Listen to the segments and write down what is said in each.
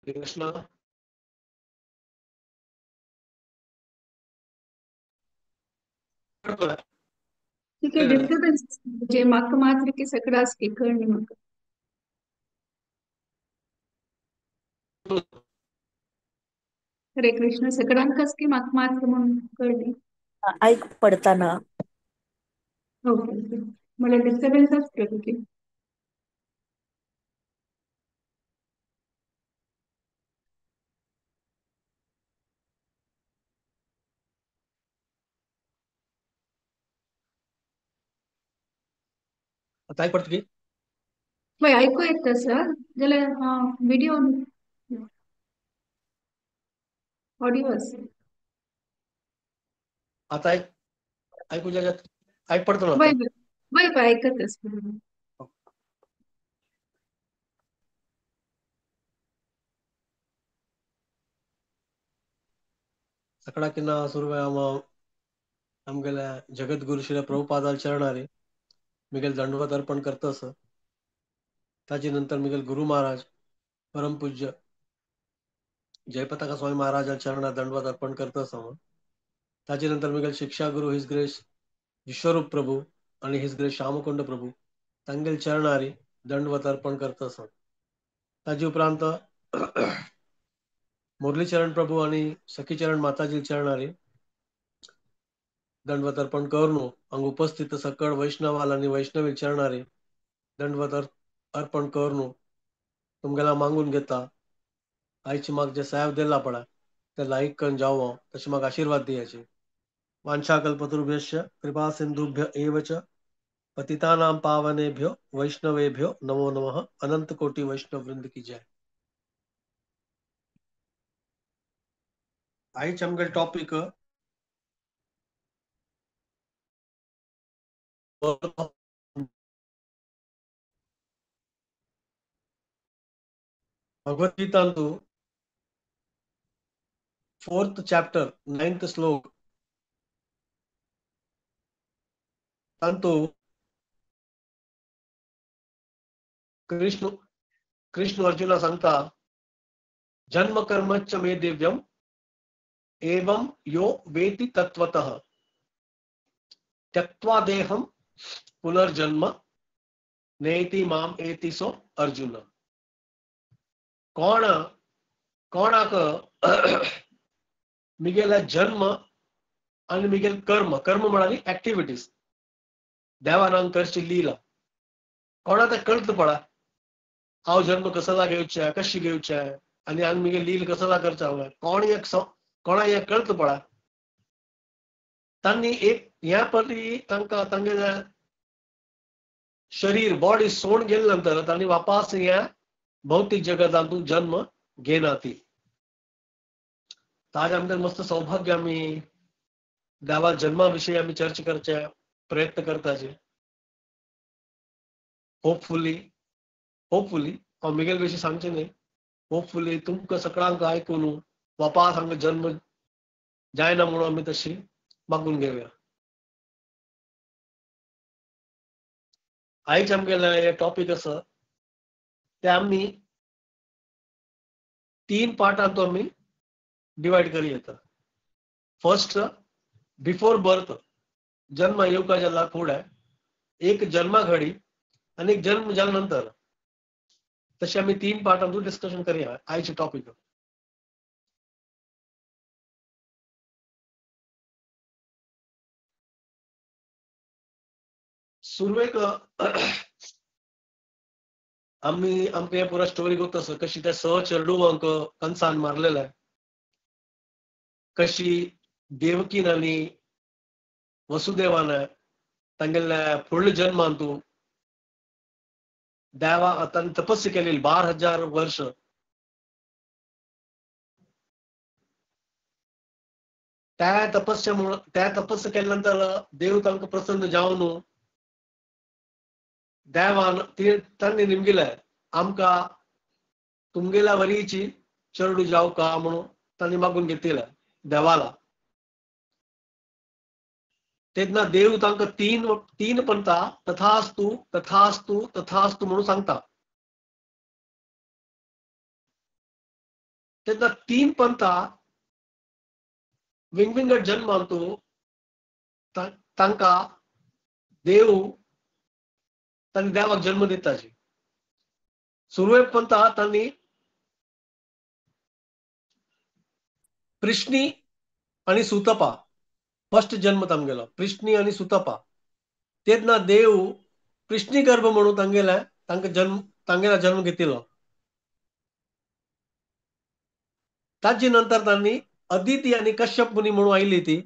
कृष्ण। ठीक आहे, डिस्टर्बन्स जे म्हाका मात्र की सगळाच की कळणी म्हाका. हरे कृष्ण सगळ्यांकच की म्हाका मात्र म्हणून कळणी. ऐक पडताना. ओके ओके, मला डिस्टर्बन्स असतो की. आता ऐक पडतं की? वय ऐकू येत सर, जाल्यार व्हिडिओ ऑडिओ आसा. आता ऐक ऐकू ज्याच्यात ऐक पडतो ना वय आता? वय वय ऐकत आसा. सगळा सुरवे आमगेल्या जगद्गुरु श्री प्रभुपादाल चरणारे मिगेल दंडवत अर्पण करतस. ताजे नंतर मिगेल गुरु महाराज परमपूज्य जयपताका स्वामी महाराज चरणात दंडवत अर्पण करतस. ताजे नंतर मिगेल शिक्षा गुरु his grace Vishwarup प्रभू आणि his grace Shyamkund प्रभू तांगेल चरणारी दंडवत अर्पण करतस. ताजे उपरांत मुरलीचरण प्रभू आणि सखीचरण माताजी चरणारी दंडवत अर्पण करून अंग उपस्थित सकळ वैष्णवाल आणि वैष्णवी चरणारी दंडवत अर्पण करून तुमगेला मागून घेता. आईची माग जे साहेब दिला पडा ते लाईक करून जावं तशी मग आशीर्वाद द्यायचे. वाञ्छाकल्पतरुभ्यश्च कृपा सिंधुभ्य एव च पतितानां पावनेभ्यो वैष्णवेभ्यो नमो नमः. अनंत कोटि वैष्णव वृंद की जय. आईच आमगेले टॉपिक भगवद्गीतांतु 4th chapter 9th श्लोक तांतु कृष्ण कृष्ण अर्जुना सांगता जन्म कर्मच मे दिव्यम एवं यो वेति तत्वतः त्यक्त्वा देहं पुनर्जन्म नेति माम एति सो अर्जुन. कोण कोणाक मिगेला जन्म आणि मिगेल कर्म, कर्म म्हणाली ऍक्टिव्हिटीज, देवानांग करची लीला, कोणा ते कळत पडा हांव जन्म कसला घेवचे, कशी घेवचे आणि आनी मिगेल लील कसला करचा, कोण एक कोणा हें कळत पडा. तांणी एक ह्या परी तांकां तांगेले शरीर बॉडी सोड गेले नंतर तांणी वापस ह्या भौतिक जगतांतून जन्म घेना ती. ताज आमकां मस्त सौभाग्य आमी देवा जन्मा विशयी आमी चर्चा करचे प्रयत्न करताचे. होपफुली होपफुली हांव मिगेल विशीं सांगचें न्ही, होपफुली तुमकां सगळ्यांक आयकून वापस आमकां जन्म जायना म्हणून आमी तशी मागून घेवया. आयज आमगेलें हें टॉपीक आसा ते आमी 3 पार्टांत आमी डिवायड करी येता. फर्स्ट बिफोर बर्थ, जन्म येवका जाला फुडें, एक जन्मा घडी आनी एक जन्म जाल्या नंतर. तशें आमी 3 पार्टांतूय डिस्कशन करया आयचे टॉपीक. सुरवेक आमी आमकां हे पुरा स्टोरी गोत आसा कशी त्या 6 चेडवांक कंसान मारलेले, कशी देवकीन आनी वसुदेवान तांगेल्या फुडल्या जन्मांतू देवा तांणी तपस्या केलेली 12,000 वर्ष. त्या तपस्या त्या तपस्या केल्या नंतर देव तांकां प्रसन्न जावन देवान तांणी निमगिले आमकां तुमगेल्या वरीची चेडू जावका म्हणून तांणी मागून घेतले देवाला. तेन्ना देव तांकां तीन पंता तथास्तु तथास्तु तथास्तु म्हणून सांगता. तेन्ना तीन पंथा विंगविंगड जन्मांतू तांकां देव तांणी देवाक जन्म दिताची. सुरवे पंथा तांणी कृष्णी आनी सुतपा फर्स्ट जन्म तांगेलो, कृष्णी आनी सुतपा. तेन्ना देव कृष्णी गर्भ म्हणून तांगेले तांकां जन्म तांगेला जन्म घेतिलो. ताजे नंतर तांणी अदिती आनी कश्यप मुनी म्हणून आयली ती.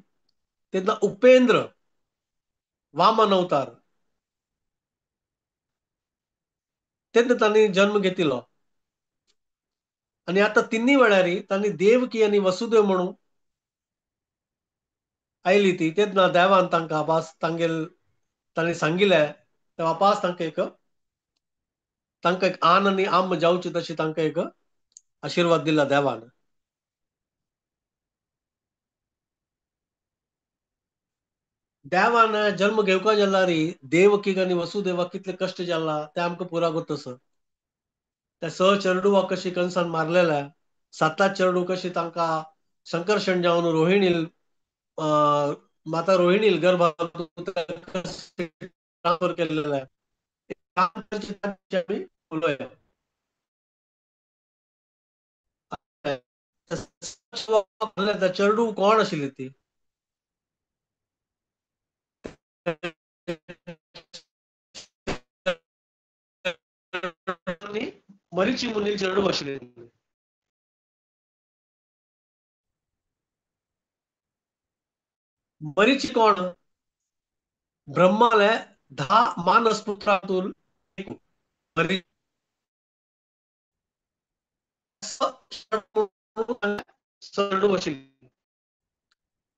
तेन्ना उपेंद्र वामन अवतार तेन्ना तांणी जन्म घेतिलो. आनी आतां तिन्ही वेळारी तांणी देवकी आनी वसुदेव म्हणून आयली ती. तेन्ना देवान तांकां वास तांगेल तांणी सांगिल्लें ते वापास तांकां एक तांकां एक आन आनी आम जावची तशी तांकां एक आशिर्वाद दिला देवान. देवान जन्म घेवका जाल्यार देवकीक आनी वसुदेवाक कितले कश्ट जाला ते आमकां पुरा गोत आसा. त्या स चेरडुवाक कशी कंसान मारलेल्या, सात चेरडू कशी तांकां संकर्षण जावन रोहिणील माता रोहिणील गर्भात ट्रान्सफर केलेले उलोवया. चेरडू कोण आशिल्ली ती? मरीची मुनी चेरडू आशिल्ली. मरीची कोण? ब्रह्माले 10 मानस पुत्रांतून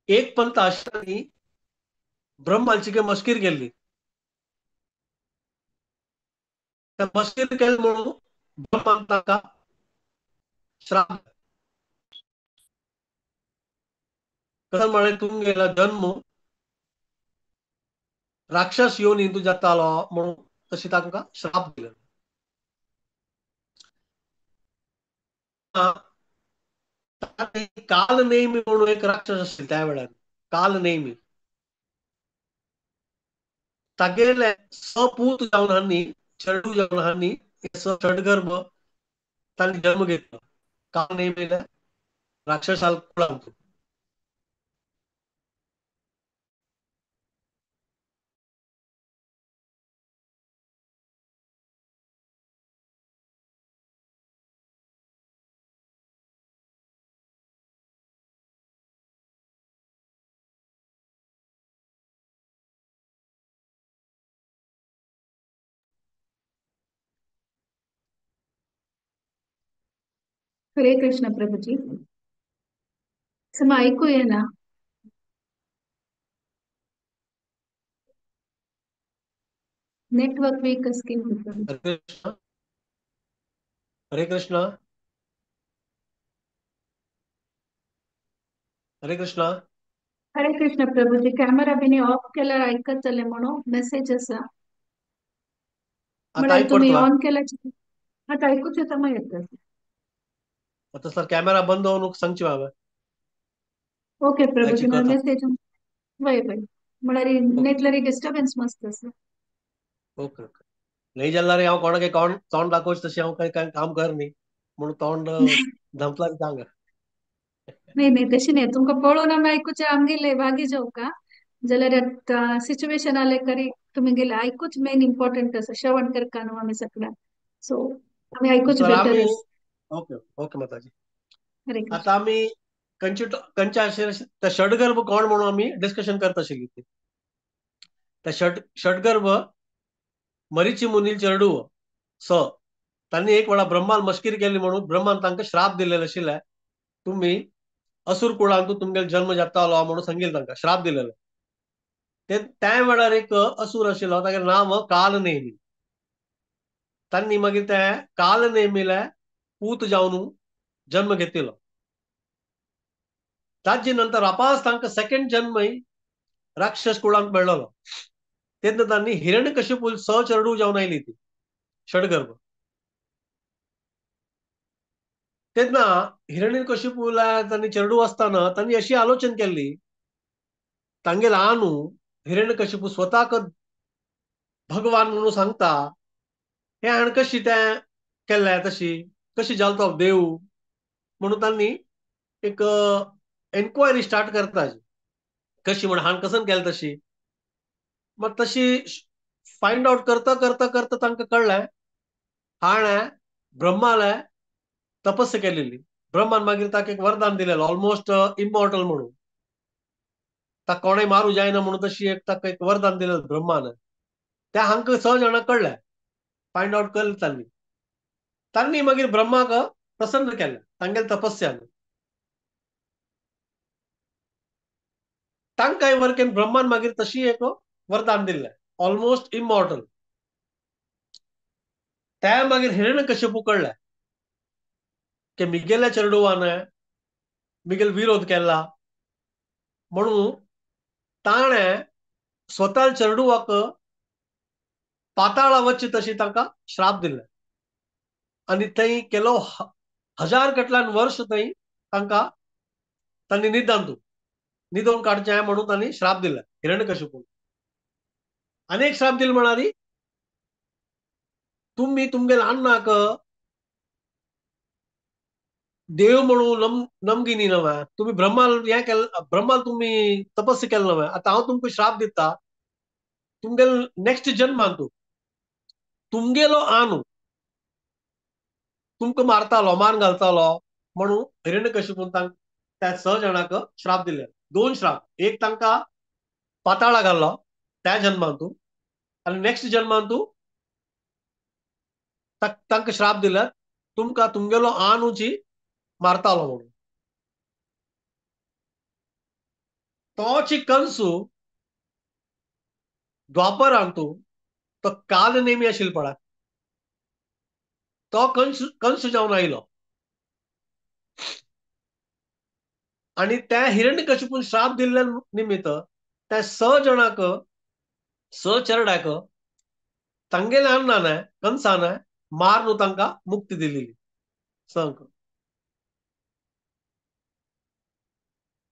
एक पंथ आशिल्ली ब्रह्माची मस्कीर केल्ली. मस्कीर केली म्हणून ब्रह्मान ताका श्राप कसं म्हळें तुमगेला जन्म राक्षस योनी तूं जातालो म्हणून तशी तांकां श्राप दिलो. काल नेहमी म्हणून एक राक्षस आशिल्लो त्या वेळार, काल नेहमी तागेले सपूत जावन हांणी चेरडू जावन हांणी षडगर्भ तांणी जन्म घेतलो. काल नेहमी राक्षसाल कुळांत. हरे कृष्ण प्रभुजी. सम ऐकू ये ना? नेटवर्क वीक असके. हरे कृष्ण, हरे कृष्ण, हरे कृष्ण, हरे कृष्ण प्रभुजी. कॅमेरा बिनी ऑफ केल्यार ऐकतले म्हणून मेसेज आसा. म्हळ्यार तुम्ही ऑन केल्यार आता ऐकूच येता मग येता. आता सर कॅमेरा बंद होऊन सांगची हांवें. ओके प्रभुजी, मेसेज वय वय म्हळ्यार नेटलरी डिस्टर्बन्स मस्त आसा. Okay okay. नाही जाल्यार हांव कोणाक तोंड दाखोवचें तशें हांव कांय कांय काम कर न्ही म्हणून तोंड धांपलां सांग. नाही नाही तशें न्ही, तुमकां पळोवन आमी आयकुचें आमगेले वागी जावका जाल्यार सिच्युएशन आले तरी तुमी गेले आयकूच मेन इम्पॉर्टंट आसा. श्रवण करता न्हू आमी सगळ्यांक, सो आमी आयकूच बेटर आसा. ओके ओके माताजी. आता आमी कंचे कंचे आशिल्ले षडगर्भ कोण म्हणून आमी डिस्कशन करता आशिल्ली ती. त्या षडगर्भ मरीची मुनील चेरडू स तांणी एक वेळा ब्रह्मान मस्कीर केली म्हणून ब्रह्मान तांकां श्राप दिलेले आशिल्ले, तुमी असुर कुळांतू तुमगेलो जन्म जातालो म्हणून सांगिल्लें तांकां श्राप दिलेलो. ते त्या वेळार एक असुर आशिल्लो तागेलें नांव कालनेमी. तांणी मागीर ते कालनेमीले पूत जावन जन्म घेतिलो. ताजे नंतर वापस तांकां सेकंड जन्मय राक्षस कुळांत मेळ्ळलो. तेन्ना तांणी हिरण्यकशिपूल स चेरडू जावन आयली ती षडगर्भ. तेन्ना हिरण्यकशिपूला तांणी चेडू आसतना तांणी अशी आलोचन केल्ली, तांगेल आनू हिरण्यकशिपू स्वताक भगवान म्हणून सांगता, हे हाण कशी तें केल्लें, तशी कशी जालो तो देव म्हणून तांणी एक एन्क्वायरी स्टार्ट करता, कशी म्हण हाण कसन केलें तशी. मग तशी फायंड आवट करता करता करता तांकां कळ्ळें हाणें ब्रह्माले तपस्या केलेली, ब्रह्मान मागीर ताका एक वरदान दिलेलें ऑलमोस्ट इमॉर्टल म्हणून, ताका कोणें मारू जायना म्हणून तशी एक ताका एक वरदान दिलेलें ब्रह्मान. त्या हांकां स जाणांक कळ्ळें, फायंड आवट केलें तांणी, तांणी मागीर ब्रह्माक प्रसन्न केलें तांगेले तपस्यान. तांकांय वरकेन ब्रह्मान मागीर तशी एक वरदान दिलें ऑलमोस्ट इमॉर्टल. त्या मागीर हिरण्यकशिपू कळ्ळें की मिगेल्या चेडवान मिगेल विरोध केला म्हणून ताणें स्वता चेडवाक पाताळा वच्ची तशी तांकां श्राप दिले आनी थंय केलो हजार कटल्यान वर्ष थंय तांकां तांणी निदान निदोवन काडचें म्हणून तांणी श्राप दिले हिरण्यकशिपून. आनी एक श्राप दिले म्हणाली, तुमी तुमगेले अण्णाक देव म्हणून नमगिनी नव्हे, तुमी ब्रह्माल हें केलें, ब्रह्माल तुमी तपस्या केलें नव्हे, आतां हांव तुमकां श्राप दिता तुमगेलो नेक्स्ट जन्मान तूं तुमगेलो आनू तुमकां मारतालो, मान घालतालो म्हणून हिरण्यकशिपून तांकां त्या स जाणांक श्राप दिले. दोन श्राप, एक तांकां पाताळा घाल्लो त्या जन्मांतू आनी नेक्स्ट जन्मांतू तांकां श्राप दिले तुमकां तुमगेलो आनूची मारतालो म्हणून. तोची कंसू द्वापरांतू तो काल नेमी आशिल्लो पळय, तो कंस कंस जावन आयलो आनी त्या हिरण्यकशिपून श्राप दिल्ल्या निमित्त त्या स जाणांक स चेरड्याक तांगेल्या अन्नान कंसान मारून तांकां मुक्ती दिल्ली संक.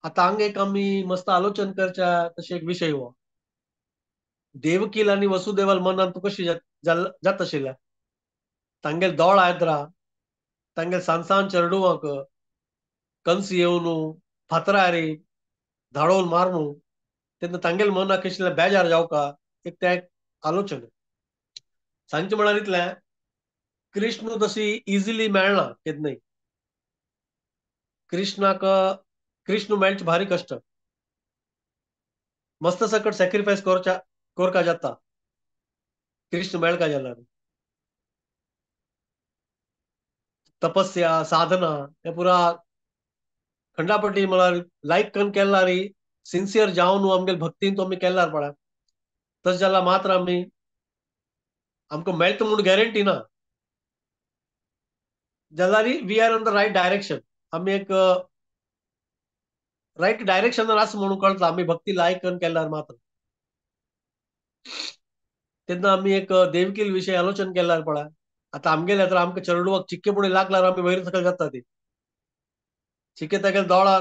आतां हांगा एक आमी मस्त आलोचन करच्या तशें एक विशय हो, देवकील आनी वसुदेवाल मनान तूं कशी जाता आशिल्लें, तांगेल दोळ आयदरा तांगेल सान सान चेडवांक कंस येवन फातरार धाडोवन मारून तेन्ना तांगेल मनाक कशें बेजार जावका एक तें एक आलोचन. सांगचें म्हळ्यार इतलें, कृष्ण तशी इजिली मेळना केन्नाय, कृष्णाक कृष्ण मेळचें भारी कश्ट, मस्त सकट सॅक्रिफायस करका जाता कृष्ण मेळका जाल्यार, तपस्या साधना हे पुरा खंडापटी म्हळ्यार लायक करून केल्यार सिन्सियर जावन आमगेले भक्तीन तो आमी केल्यार पळय तशें जाल्यार मात्र आमी आमकां मेळटा म्हूण गॅरंटी ना, जाल्यार we are on the right direction, आमी एक रायट डायरेक्शनार आसा म्हणून कळटा आमी भक्ती लायक करून केल्यार मात्र. तेन्ना आमी एक देवकील विशय आलोचन केल्यार पळय, आतां आमगेले तर आमकां चेडवाक चिक्के पुणे लागल्यार आमी वयर सकयल जाता ती, चिके तागेले दोळा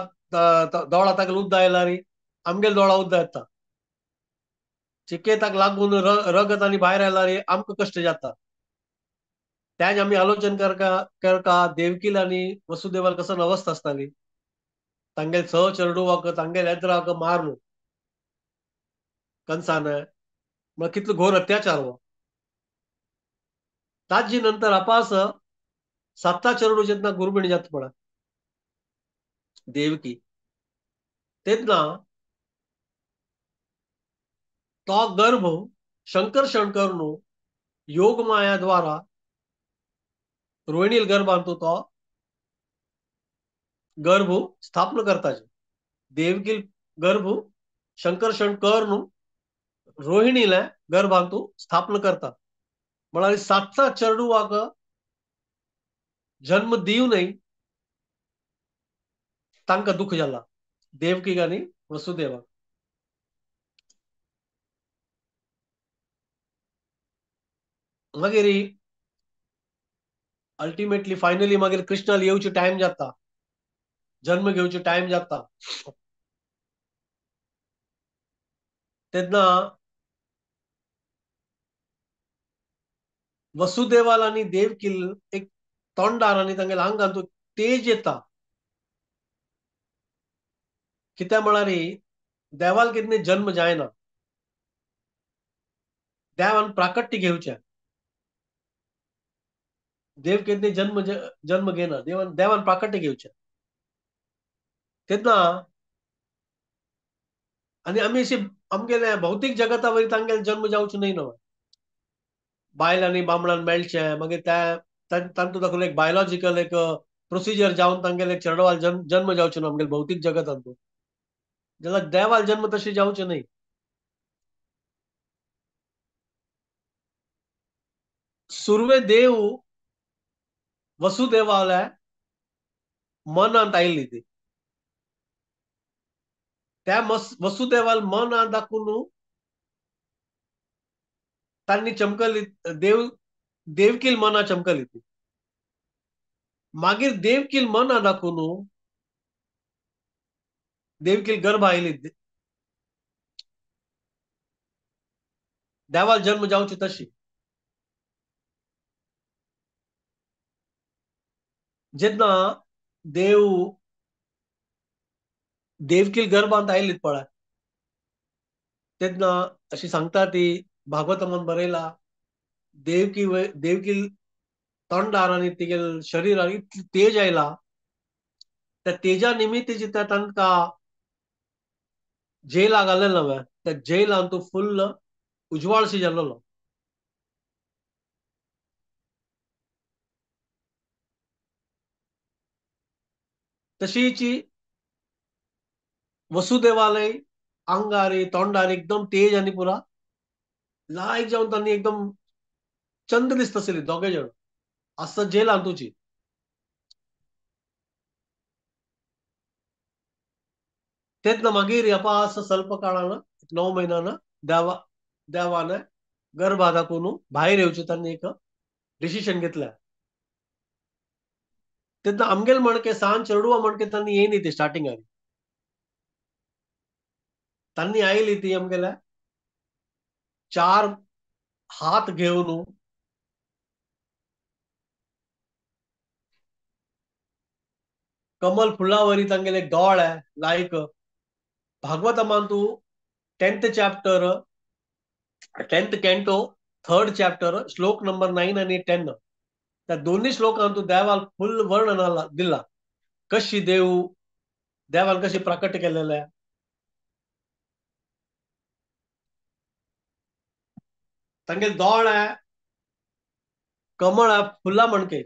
दोळा तागेले उद्दा आयल्यार आमगेले दोळा उद्दा येता, चिके ताका लागून रगत आनी भायर आयल्यार आमकां कश्ट जाता. त्याच आमी आलोचन करका करका देवकील आनी वसुदेवाल कसो अवस्था आसताली, तांगेले स चेडवाक तांगेले एत्राक मारून कंसान म्हळ्यार कितलो घोर अत्याचार हो. ताजी नंतर अपास सात्ता चेडू जेन्ना गुरुबिणी जाता पळय देवकी, तेन्ना तो गर्भ शंकरशण करून योग माया द्वारा रोहिणील गर्भांतू तो गर्भ स्थापन करता, देवकील गर्भ शंकरशण करून रोहिणीला गर्भांतू स्थापन करता. म्हळ्यार सातचा चेडवाक जन्म दिवनय तांकां दुःख जाला देवकीक आनी वसुदेवाक. मागीर अल्टिमेटली फायनली मागीर कृष्णाल येवची टायम जाता, जन्म घेवची टायम जाता, तेन्ना वसुदेवाल आनी देवकील एक तोंडार आनी तांगेल्या आंगान तो तेज येता. कित्याक म्हळ्यार देवाल कितें जन्म जायना, देवान प्राकट्य घेवचें, देव केन्ना जन्म जन्म घेना, देवान देवान प्राकट्य घेवचें. तेन्ना आनी आमी अशी आमगेले भौतीक जगता वरी तांगेले जन्म जावचो न्हय न्हय, बायल आनी बामणान मेळचें, मागीर त्या तांतूत दाखोवन एक बायोलॉजिकल एक प्रोसिजर जावन तांगेले चेडवाल जन्म जावचो ना आमगेले भौतीक जगतांतू, जाल्यार देवाल जन्म तशें जावचें न्हय. सुर्वे देव वसुदेवाल्या मनांत आयली ती, त्या वसुदेवाल मनांत दाखोवन तांणी चमकली, देव देवकील मना चमकली ती. मागीर देवकील मना दाखोवन देवकील गर्भ आयली, देवाल जन्म जावची तशी. जेन्ना देव देवकील गर्भांत आयलीत पळय तेन्ना अशी सांगता ती भागवतमान बरयला, देवकी देवकील तोंडार आनी तिगेल शरीरार इतली तेज आयला, त्या तेजा निमित्त जिता तांकां जेला घालें नव्हे, त्या जेलान तो फुल्ल उजवाडशी जाल्लो. तशीची वसुदेवालय आंगारे तोंडार एकदम तेज आनी पुरा लायक जावन तांणी एकदम चंद्र दिसता आसली दोगे जण आसता जेलान तुजी. तेन्ना मागीर अपास स्वल्प काळान 9 म्हयन्यान देवा देवान गर्भा दाखोवन भायर येवचें तांणी एक डिसिशन घेतलें. तेन्ना आमगेल मणके सान चेडवा मणके तांणी येयनी ती स्टार्टिंगाक, तांणी आयली ती आमगेल्या 4 हात घेवन कमल फुलावरी तांगेले दोळे लायक. भागवतमान तूं 10th chapter 10th canto 3rd chapter श्लोक नंबर 9 आनी 10 त्या दोन्ही श्लोकांत तूं देवाल फुल वर्णन दिला, कशी देव देवान कशी प्राकट्य केलेले. तांगेले दोळे कमळ फुला म्हणके,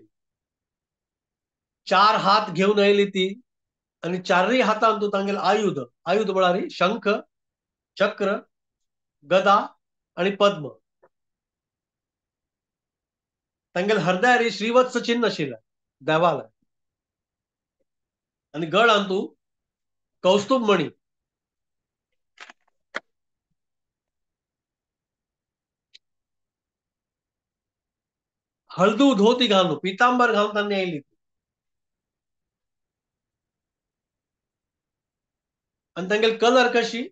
4 हात घेवन आयली ती आनी 4 हातान तूं तांगेले आयुध, आयुध म्हळ्यार शंख चक्र गदा आनी पद्म. तांगेले हृदयार श्रीवत्स चिन्ह आशिल्लें देवाले आनी गळान तूं कौस्तुभ मणी. हळदू धोती घालून पितांबर घालून तांणी आयली आनी तांगेले कलर कशी,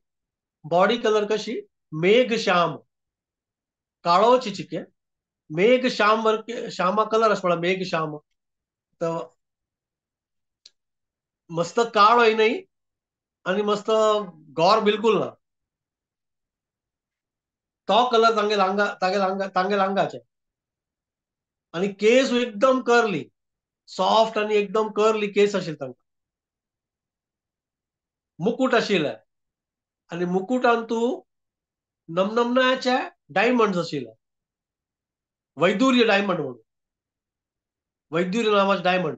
बॉडी कलर कशी, मेघ श्याम, काळोची चिके मेघ श्याम वर श्यामा कलर आसा पळय मेघ श्याम, तर मस्त काळोय न्हय आनी मस्त गोर बिलकुल ना, तो कलर तांगेले आंगा तांगेले आंगा तांगेले आंगाचे. आनी केस एकदम कर्ली सॉफ्ट आनी एकदम कर्ली केस आशिल्ले तांकां. मुकुट आशिल्ले आनी मुकुटान तूं नमनमनाचे डायमंड्स आशिल्ले, वैदुर्य डायमंड म्हणून, वैदुर्य नांवाचे डायमंड.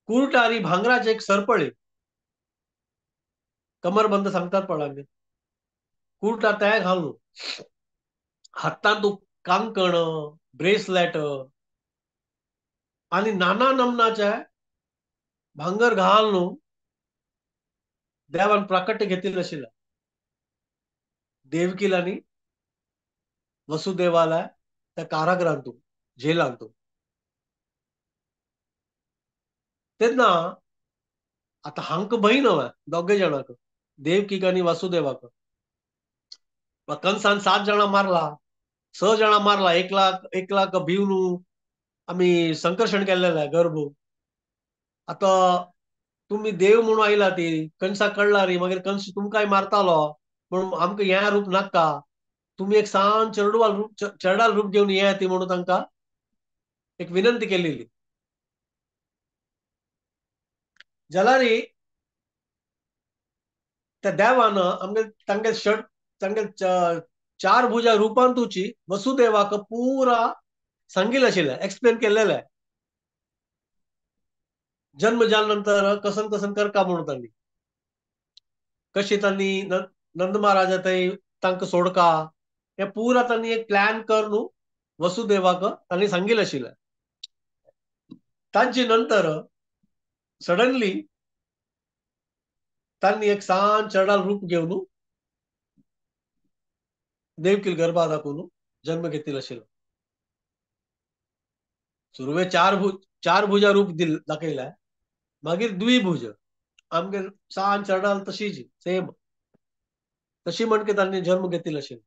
कुरटारी भांगराचे एक सरपळी, कमरबंद सांगतात पळय आमी, कुरटा ते घालून, हातांत कांकण ब्रेसलेट आनी नाना नमनाचे भांगर घालून देवान प्राकट्य घेतिल्लें आशिल्लें. देवकील आनी वसुदेवाला त्या कारागृहांतू जेलांतू. तेन्ना आतां हांकां भंय न्हय दोगे जाणांक, देवकीक आनी वासुदेवाक. कंसान 7 जाणां मारला, 6 जाणां मारला, 1 लाख भिवन आमी संकर्षण केल्लें गर्भ. आतां तुमी देव म्हणून आयला ती कंसा कळ्ळा रे, मागीर कंस तुमकांय मारतालो म्हणून आमकां हें रूप नाका, तुमी एक सान चेरडुवाल रूप चेरडाल रूप घेवन येया ती म्हणून तांकां एक विनंती केलेली. जाल्यार त्या देवान आमगे तांगे षट तांगे 4 भुजा रूपांतुची वसुदेवाक पुरा सांगिल्लें आशिल्लें, एक्सप्लेन केल्लेलें. जन्म जाल्या नंतर कसन कसन करका म्हणून तांणी कशी तांणी नंद महाराजा थंय तांकां सोडका हे पुरा तांणी एक प्लॅन कर न्हू वसुदेवाक तांणी सांगिल्लें आशिल्लें. तांचे नंतर सडनली तांणी एक सान चेरडाल रूप घेवन देवकील गर्भा दाखोवन जन्म घेतिल्लो आशिल्लो. सुरवे 4 भुजा रूप दाखयलें, मागीर द्विभुज आमगे सान चेरडाल तशीच सेम तशी म्हणके तांणी जन्म घेतिल्लो आशिल्लो.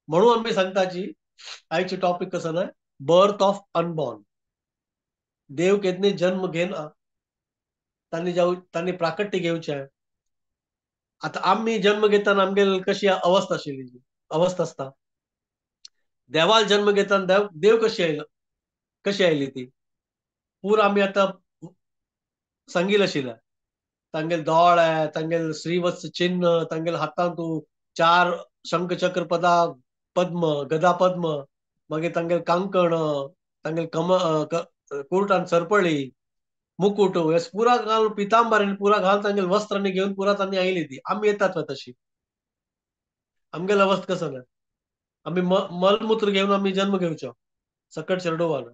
म्हणून आमी सांगताची आयची टॉपिक कसो ना, बर्थ ऑफ अनबॉर्न. देव केन्ना जन्म घेना, तांणी जाव तांणी प्राकट्य घेवचें. आतां आमी जन्म घेतना आमगे कशी अवस्था आशिल्ली, अवस्था आसता. देवाल जन्म घेतना देव कशी आयलो, कशी आयली ती पुरा आमी आतां सांगिल्लें आशिल्लें. तांगेले दोळे, तांगेले श्रीवत्स चिन्ह, तांगेले हातांत 4 शंख चक्र पदा पद्म गदा पद्म, मागीर तांगेले कांकण, तांगेले कम कुर्टान सरपळी, मुकुट, हे पुरा घाल पितांबर आनी पुरा घाल तांगेले वस्त्रांनी घेवन पुरा तांणी आयली ती. आमी येतात तशी आमगेले अवस्था कसो ना, आमी मलमूत्र घेवन आमी जन्म घेवचो सकट चेरडुवान.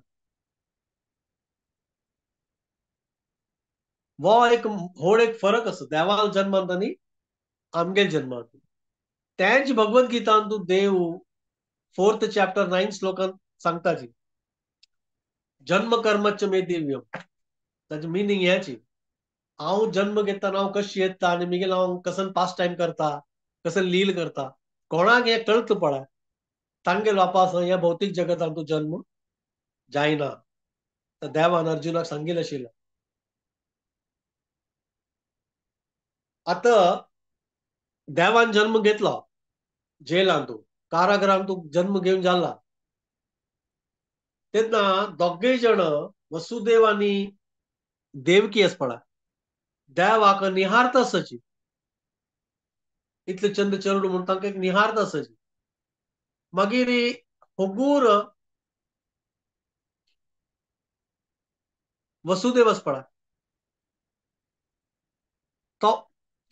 वो एक व्हड एक फरक आसा देवाल जन्मांत आनी आमगेल जन्मांत. तेंच भगवद गीतांत देव 4th chapter 9 श्लोकांत सांगता जी, जन्म कर्मच मे दिव्यम. ताचें मिनींग हेंच, हांव जन्म घेतना हांव कशी येता आनी मागीर हांव कसन पास टायम करता, कसन लील करता, कोणाक हें कळत पळय तांगेल वापास ह्या भौतीक जगतांत जन्म जायना. तर देवान अर्जुनाक सांगिल्लें आशिल्लें. आतां देवान जन्म घेतलो जेलांत, कारागृहांत जन्म घेवन जाला, तेन्ना दोगय जण वसुदेव आनी देवकी आसा पळय देवाक निहारता आसाची, इतले चंद चेरडू म्हूण तांकां एक निहारता आसाची. मागीर होगूर वसुदेव आसा पळय तो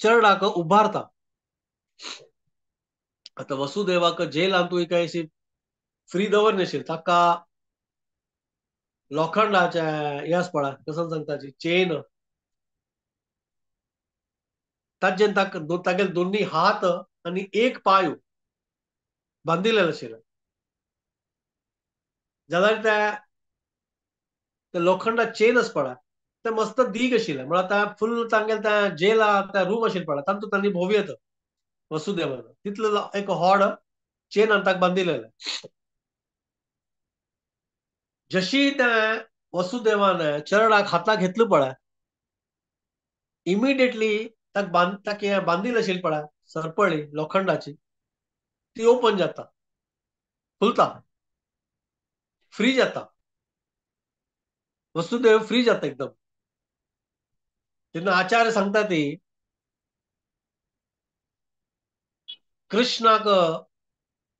चेरडाक उबारता. आतां वसुदेवाक जेलांतूय काय अशी फ्री दवर नाशिल्ली, ताका लोखंडाचे हें आसा पळय कसो सांगता चेन, ताजेन ताका तागेले दोन्ही हात आनी एक पांय बांदिल्ले आशिल्ले. जाल्यार त्या लोखंडा चेन आसा पळय ते मस्त दीग आशिल्लें, म्हळ्यार त्या फुल तांगेले त्या जेला त्या रूम आशिल्लें पळय तातूंत तांणी भोंव येता वसुदेवान, तितलो एक होड चेन ताका बांदिल्लें. जशी त्या वसुदेवान चरणाक हाताक घेतलो पळय इमिडिएटली ताका ताका बांदिल्लें आशिल्लें पळय सरपळी लोखंडाची, ती ओपन जाता, फुलता, फ्री जाता, वसुदेव फ्री जाता एकदम. तेन्ना आचार्य सांगता ती कृष्णाक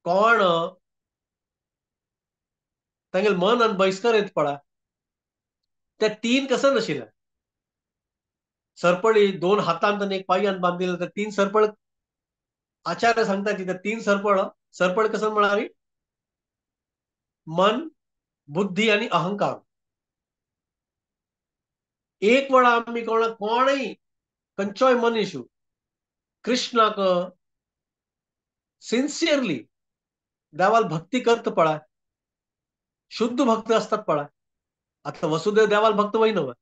कोण तांगेले मन आनी बहिश्कार येत पळय त्या 3 कसं नाशिल्लें, सरपळी 2 हातांत आनी एक पांयान बांदिल्ले त्या 3 सरपळ. आचार्य सांगता ती त्या 3 सरपळ, सरपळ कसं म्हळ्यार मन, बुद्धी आनी अहंकार. एक वेळा आमी कोणय खंयचोय मनीस कृष्णाक सिन्सियरली देवाल भक्ती करता पळय, शुद्ध भक्त असतात पळय, आता वसुदेव देवाल भक्त वय नव्ह.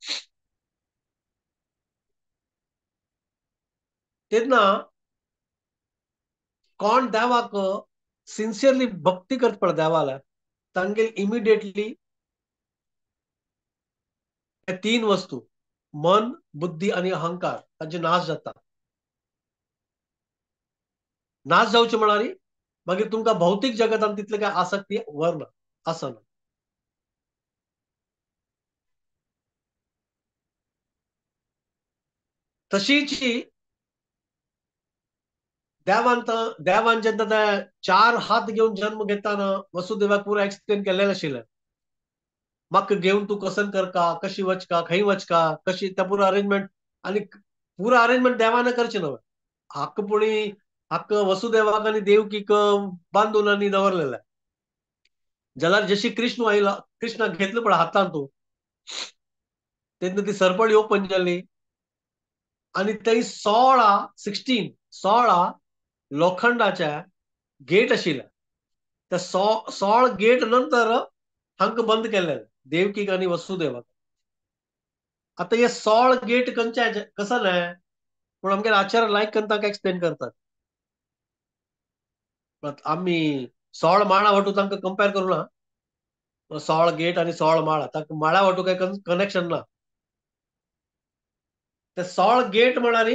तेन्ना कोण देवाक सिन्सियरली भक्ती करत पळय देवाला, तांगेल इमिडिएटली तीन वस्तू मन, बुद्धी आणि अहंकार तांचे नाश जाता. नाश जावचे म्हळ्यार मागीर तुमकां भौतीक जगतान तितले काय आसक्ती वरना, आसना. तशीच देवान देवान जेन्ना ते चार हात घेवन जन्म घेताना वसुदेवाक पुरा एक्सप्लेन केल्लें आशिल्लें. म्हाका घेवन तूं कसन करका, कशी वचका, खंय वचका, कशी त्या पुरो अरेंजमेंट. आनी पुरो अरेंजमेंट देवान करचें न्हय. हक्क पुणी हक्क वसुदेवाक आनी देवकीक बांदून आनी दवरलेलें. जाल्यार जशी कृष्ण आयला, कृष्णाक घेतलो पळय हातान तूं, तेन्ना ती सरपळी ओपन जाली आनी थंय 16 लोखंडाच्या गेट आशिल्ले. त्या 16 गेट नंतर हांकां बंद केल्ले देवकीक आनी वसुदेवाक. आतां हे 16 गेट खंयचे कसं न्हय, पूण आमगे आचार्य लायक करून तांकां एक्सप्लेन करतात. आमी 16 माळा वाटू तांकां कंपेर करूं ना. 16 गेट आनी 16 माळा, तांकां माळा वाटू काय कनेक्शन ना. ते 16 गेट म्हळ्यार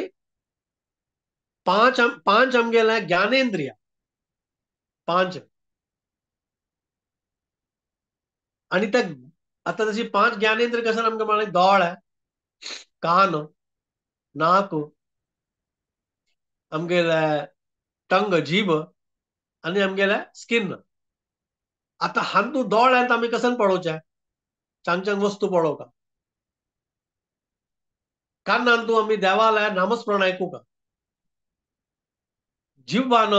5 आमगेले ज्ञानेंद्रिया, 5. आनी ते आतां तशी 5 ज्ञानेंद्रिय कसं आमकां म्हळ्यार दोळे, कान, नाक, आमगेले टंग, जीभ आनी आमगेले स्किन. आतां हांतू दोळ्यांत आमी कसन पळोवचें, चांग चांग वस्तू पळोवका. कानांतू आमी देवालय नामस्मरण आयकुका. जिव्हान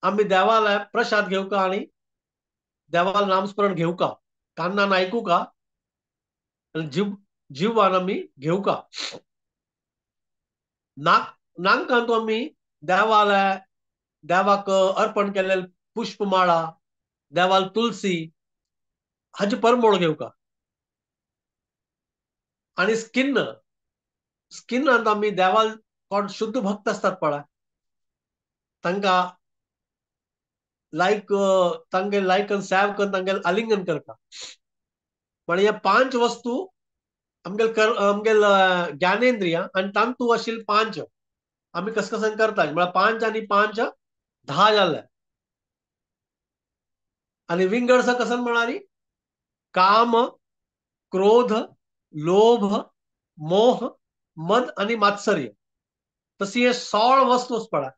आमी देवालय प्रसाद घेवका आनी देवाल नामस्मरण घेवका. कानान आयकुका आनी जिव्हान आमी घेवका. नाकांतू आमी देवालय देवाक अर्पण केल्ले पुष्पमाळा, देवाल तुलसी हाची परमोळ घेवका. आनी स्किन, स्किनांत आमी देवाल कोण शुद्ध भक्त आसतात पळय, तांकां लायक तांगे लायक सेव करून तांगे आलिंगन करता. पण हे 5 वस्तू आमगेल आमगेल ज्ञानेंद्रिया आनी तांतू आशिल्ले 5 आमी कसकसन करता. म्हळ्यार 5 आनी 5 10 जाले. आनी विंगडसा कसन म्हळ्यार काम, क्रोध, लोभ, मोह, मद आनी मात्सर्य. तशी हे 16 वस्तू पळय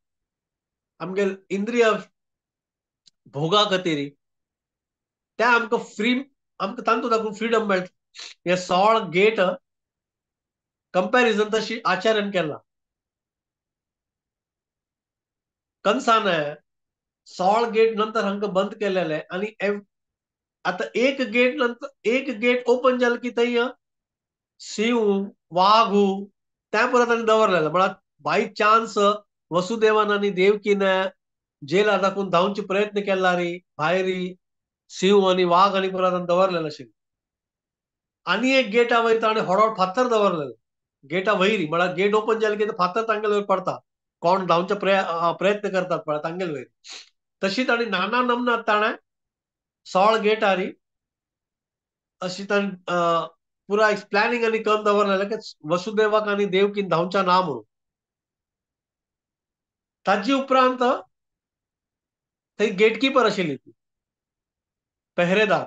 आमगेल इंद्रिय भोगा खातीर त्या आमकां फ्री, आमकां तांतू दाखोवन फ्रिडम मेळटा. हे 16 गेट कंपॅरिजन तशी आचार्यान केला. कंसान 16 गेट नंतर हांकां बंद केलेले आनी आतां एक गेट नंतर एक गेट ओपन जालें की थंय सिंह, वाघ त्या परत आनी दवरलेले. म्हळ्यार बाय चान्स वसुदेवान आनी देवकीन जेला दाखोवन धांवचे प्रयत्न केला रे, भायर सिंह आनी वाघ आनी परत दवरलेले आशिल्ले. आनी एक गेटा वयर ताणें हळूहळू फातर दवरलेले गेटा वयरी. म्हळ्यार गेट ओपन जालें की फातर तांगेले वयर पडता, कोण धांवचे प्रयत्न करतात पळय तांगेले वयर. तशी ताणें नाना नमनात ताणें 16 गेटारी अशी ताणें पुरा प्लॅनिंग आनी करून दवरलेलें की वसुदेवाक आनी देवकीन धांवच्या ना म्हणून. ताजे उपरांत थंय गेटकीपर आशिल्ली ती पेहरेदार,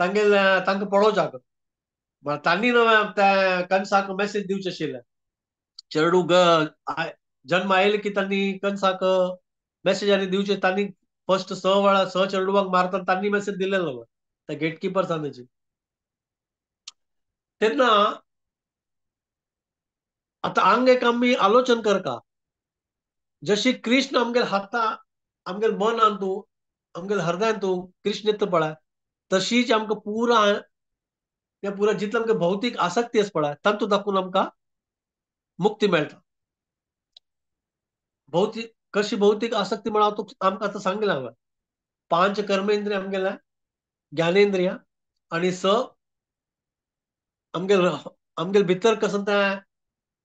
तांगेले तांकां पळोवच्याक. तांणी न्हय त्या कंसाक मेसेज दिवचे आशिल्ले. चेडू जन्म आयले की तांणी कंसाक मेसेज आनी दिवचे. तांणी फर्स्ट 6 वेळा 6 चेडवांक मारतना तांणी मेसेज दिलेलो त्या गेटकीपर सांगायची. तेन्ना आतां हांगा एक आमी आलोचन करता, जशी कृष्ण आमगेल हाता आमगेल मनान तूं आमगेल हृदयान तूं कृष्ण येता पळय, तशीच आमकां पुरा त्या पुरा जितले आमकां भौतीक आसक्ती आसा पळय तातूंत दाखोवन आमकां मुक्ती मेळटा. भौतीक कशी भौतीक आसक्ती म्हळ्यार हांव तुका आमकां आतां सांगलें हांवें. 5 कर्मेंद्रिय आमगेल्या ज्ञानेंद्रिया आनी 6 आमगेल आमगेल भितर कसं तें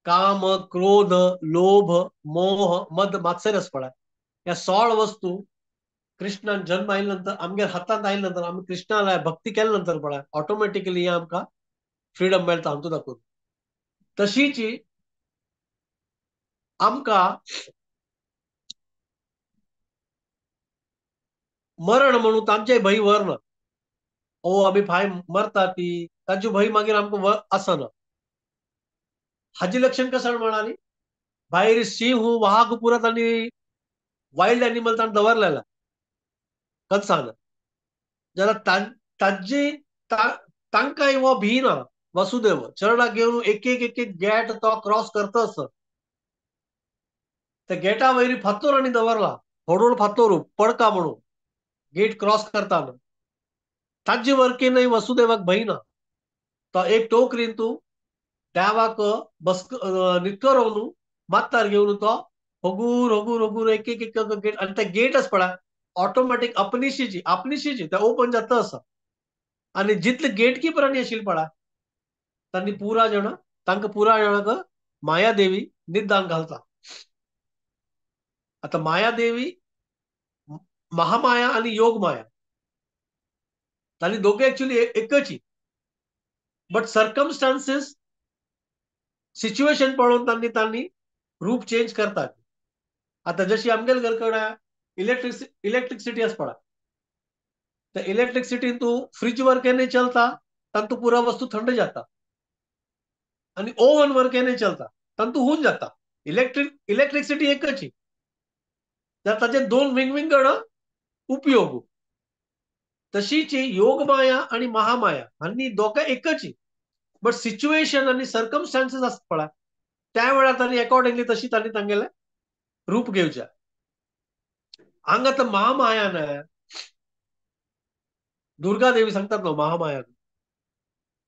काम, क्रोध, लोभ, मोह, मद, मात्सर्य आसा पळय, ह्या 16 वस्तू कृष्णान जन्म आयले नंतर आमगेर हातांत आयले नंतर आमी कृष्णाला भक्ती केले नंतर पळय ऑटोमॅटिकली आमकां फ्रिडम मेळटा हातूंत दाखोवन. तशीच आमकां मरण म्हणून तांचे भंय व्हरना, ओ आमी फाय मरता ती तांचे भंय मागीर आमकां आसना. हाजी लक्षण कसं म्हणाली, भायर सिंह वाघ पुरा तांणी वायल्ड एनिमल तांणी दवरलेला कंसान, जाल्यार तांची तांकां हो भिना वसुदेव चरणाक घेवन एक एक एक एक गेट तो क्रॉस करतच. त्या गेटा वयर फातोर आनी दवरला, होडोड फातोर पडका म्हणून गेट क्रॉस करताना तांचे वरकी न्हय वसुदेवाक भंय ना. तो एक टोकरीन तूं देवाक बस नितकरोवन मात्तार घेवन तो हगूर हगूर हगूर एक एक एक गेट, आनी ते गेटच पळय ऑटोमॅटीक आपनिशीची आपनिशीची ते ओपन जाता आसा. आनी जितले गेट किपरांनी आशिल्ले पळय तांणी पुरा जाणां तांकां पुरा जाणांक मायादेवी निदान घालता. आतां मायादेवी महामाया आनी योगमाया तांणी दोगे एक्चुअली एकच, बट सर्कमस्टान्सीस सिच्युएशन पळोवन तांणी तांणी रूप चेंज करतात. आतां जशी आमगेले घर कडेन इलेक्ट्रिसिटी आसा पळय, त्या इलेक्ट्रिसिटीन तूं फ्रिज वर केन्ना चलता तांतू पुरा वस्तू थंड जाता, आनी ओवन वर केन्ना चलता तांतू हून जाता. इलेक्ट्रिसिटी एकच, जाल्यार ताचे दोन विंगविंगड उपयोग. तशीच योगमाया आनी महामाया हांणी दोगां एकच, बट सिच्युएशन आनी सर्कमस्टान्सीस आसता पळय त्या वेळार तांणी एकॉर्डिंगली तशी तांणी तांगेलें रूप घेवचें. हांगा आतां महामाया न्हय, दुर्गा देवी सांगतात न्हू महामाया,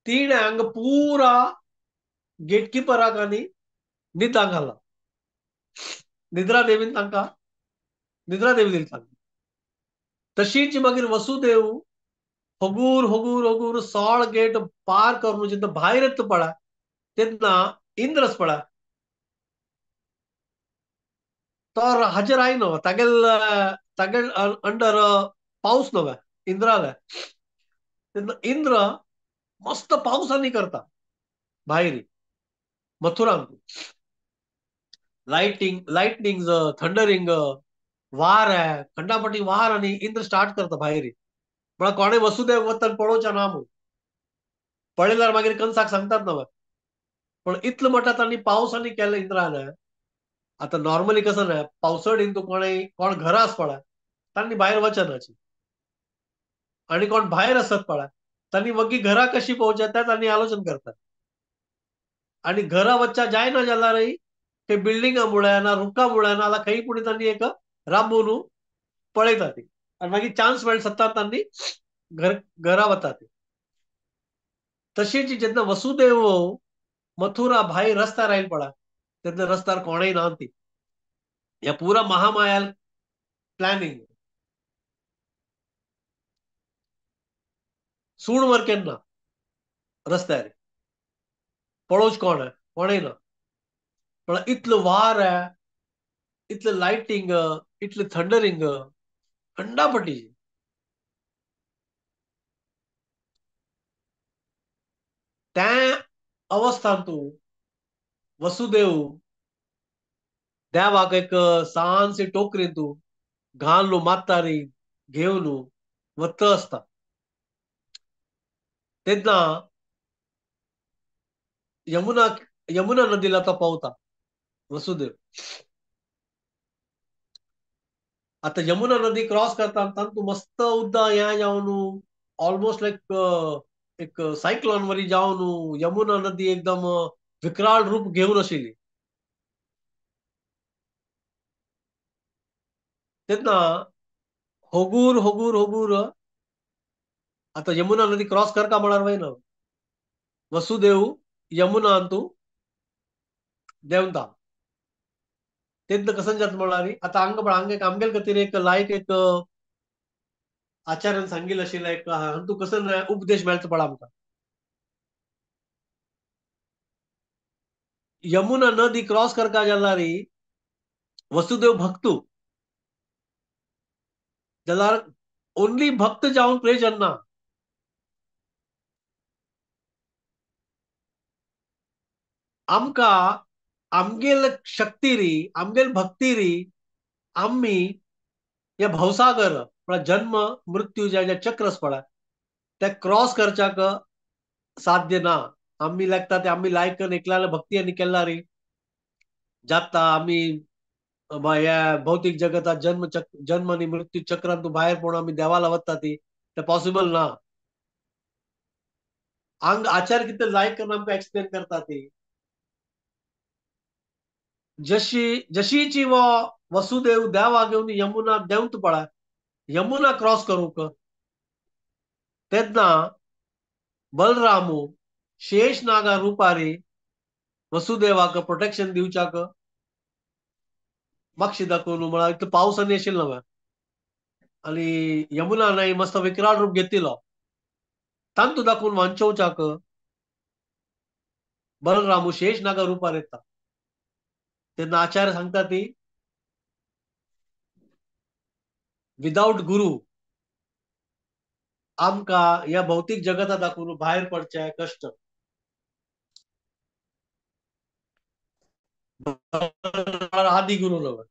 तिणें हांगा पुरा गेटकिपराक आनी निदां घाला. निद्रा देवीन तांकां निद्रा देवी दिली तांकां. तशीच मागीर वसुदेव हगूर हगूर हगूर 16 गेट पार करून जेन्ना भायर येता पळय तेन्ना इंद्रस पळय तो हाजेर आयलो, तागेल तागेल अंडर पावस नव्हे इंद्राले, तेन्ना इंद्र मस्त पावसांनी करता भायर मथुरांत, लायटिंग लायटनिंग थंडरिंग वार आहे खंडापटी वार आनी इंद्र स्टार्ट करता भायर. म्हळ्यार कोणे वसुदेव वतन पळोवचें ना म्हूण, पळयल्यार मागीर कंसाक सांगतात नव्हे. पण इतलो म्हणटा तांणी पावसांनी केलें इंद्रान. आतां नॉर्मली कसं न्हय पावसडीन तूं कोणें कोण घरा आस पळय तांणी भायर वचनाची, आनी कोण भायर आसत पळय तांणी वगी घरा कशी पोवचें तें तांणी आलोचन करतात. आनी घरा वचच्या जायना जाल्यारय ते बिल्डिंगा मुळ्या ना रुखा मुळ्या ना जाल्यार खंय पूण तांणी एक राबोवन पळयता ती, आनी मागीर चान्स मेळटा सत्ता तांणी घरा वता ती. तशीच जेन्ना वसुदेव मथुरा भायर रस्त्यार आयल पळय तेन्ना रस्त्यार कोणय ना ती, ह्या पुरा महामाया प्लॅनिंग. सूण वर केन्ना रस्त्यार पळोवच कोण कोणय ना, पण इतलो वार आहे, इतलें लायटींग, इतलें थंडरिंग, खंडापटी. त्या अवस्थांतू वसुदेव देवाक एक सान टोकरींतू घालू मातारी घेवन वत आसता तेन्ना यमुना यमुना नदीला तो पावता वसुदेव. आता यमुना नदी क्रॉस करता तांतू मस्त उद्दा हें जावन ऑलमोस्ट लायक एक सायक्लॉन वरी जावन यमुना नदी एकदम विकराळ रूप घेवन आशिल्ली. तेन्ना हगूर हगूर हगूर आता यमुना नदी क्रॉस करका म्हळ्यार वयना, वसुदेव यमुना तूं देंवता. तेन्ना कसं जाता म्हळ्यार आतां हांगा पळय हांगा एक आमगेले खातीर एक लायक एक आचार्यान सांगिल्लें आशिल्लें एक हातूंत कसो उपदेश मेळचो पळय आमकां. यमुना नदी क्रॉस करका जाल्यार वसुदेव भक्तू जाल्यार ओनली भक्त जावन प्रयोजन ना. आमकां आमगेल शक्तीरी आमगेल भक्तीरी आमी हे भवसागर म्हळ्यार जन्म मृत्यू जे चक्र पडा ते क्रॉस करच्याक साध्य ना. आमी लागता ते आमी लायक करून एकल्याला भक्ती आनी केला रे जाता आमी ह्या भौतीक जगतात जन्म जन्म आनी मृत्यू चक्रांतून तूं भायर पडून आमी देवाला वता ती ते पॉसिबल ना. आंग आचार्य कितें लायक करून आमकां एक्सप्लेन करता ती जशी जशीची वो वसुदेव देवा घेवन यमुना देंवत पळा यमुना क्रॉस करूंक तेन्ना बलरामू शेष नागा रुपारी वसुदेवाक प्रोटेक्शन दिवच्याक मागशी दाखोवन म्हळ्यार इतलो पावस आनी आशिल्लो न्हय आनी यमुना न्हंय मस्त विकराळ रूप घेतिल्लो तांतू दाखोवन वांचोवच्याक बलरामू शेष नागा रुपार येता. तेन्ना आचार्य सांगता ती विदाउट गुरु आमकां ह्या भौतीक जगता दाखोवन भायर पडचें कश्ट. आदि गुरु न्हय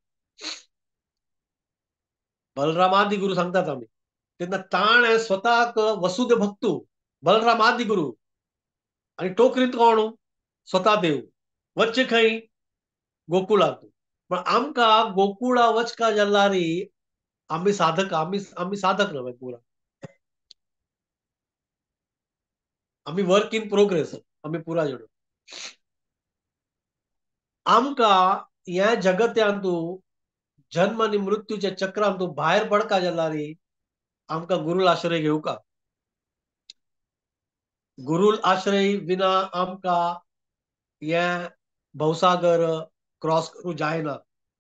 बलराम आदि गुरु सांगतात आमी. तेन्ना ताणें स्वताक वसुदेव भक्तू बलराम आदि गुरु आनी टोकरींत कोण स्वता देव वच्चे खंय गोकुळाक. पण आमकां गोकुळा वचका जाल्यार आमी साधक आमी आमी साधक न्हय पुरा आमी वर्क इन प्रोग्रेस आमी पुरा जण. आमकां ह्या जगत्यांतू जन्म आनी मृत्यूच्या चक्रांतू भायर पडका जाल्यार आमकां गुरुल आश्रय घेवका. गुरुल आश्रय विना आमकां हें भवसागर क्रॉस करूं जायना.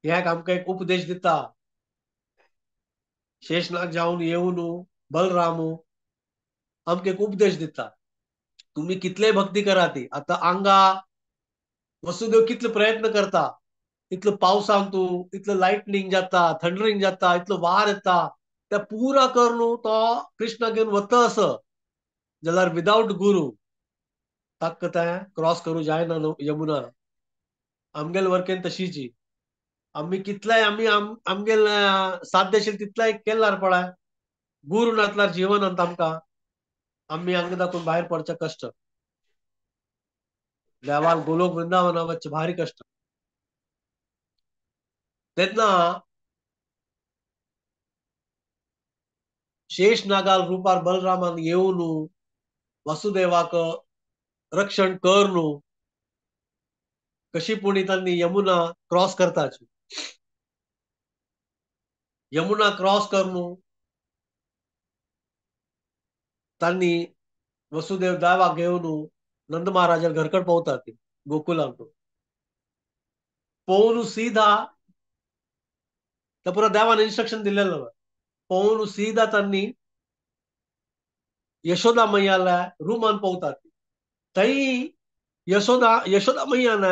ह्याक आमकां एक उपदेश दिता शेषनाग जावन येवन बलरामू आमकां एक उपदेश दिता तुमी कितले भक्ती करा ती. आतां आंगा वसुदेव कितले प्रयत्न करता इतलो पावसान तूं इतलो लायटनिंग जाता थंडरिंग जाता इतलो वार येता ते पुरा करून तो कृष्णा घेवन वता असो जाल्यार विदाउट गुरु ताका तें क्रॉस करूं जायना यमुना. आमगेल वर्केन तशीची आमी कितलेय आमी आमगेल साध्य आशिल्लें तितलेय केल्यार पळय गुरू नातल्यार जिवनांत आमकां आमी हांगा दाखोवन भायर पडचें कश्ट. देवाल गोलोक वृंदावना वचचें भारी कश्ट. तेन्ना शेष नागाल रुपार बलरामान येवन वसुदेवाक रक्षण कर न्हू कशी पुणी तांणी यमुना क्रॉस करताची. यमुना क्रॉस करून तांणी वसुदेव देवाक घेवन नंद महाराजा घरकड पावतात ती गोकुलांत पोवन सीधा तर पुरा देवान इन्स्ट्रक्शन दिलेलं पोवन सीधा तांणी यशोदा मैयाला रुमान पावतात. थंय यशोदा यशोदा मैयान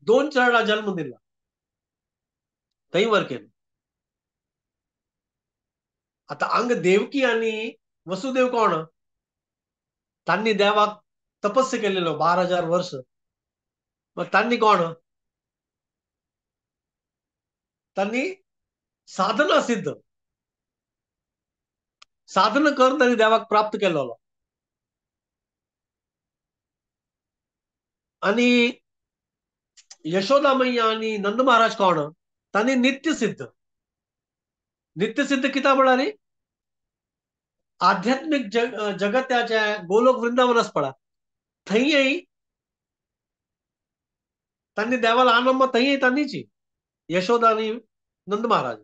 दोन चरडा जन्म दिला थंय वर्केन. आता अंग देवकी आणि वसुदेव कोण तांणी देवाक तपस्या केलेलो 12,000 वर्ष. मग तांणी कोण तांणी साधना सिद्ध साधना करून तांणी देवाक प्राप्त केलेलो. आणि यशोदा मैया आणि नंद महाराज कोण तांणी नित्य सिद्ध. नित्य सिद्ध कित्याक म्हळ्यार आध्यात्मिक जगत्याच्या गोलोक वृंदावनच पडा थंय तांणी देवाला आनंद थंय तांणीची यशोदा आणि नंद महाराज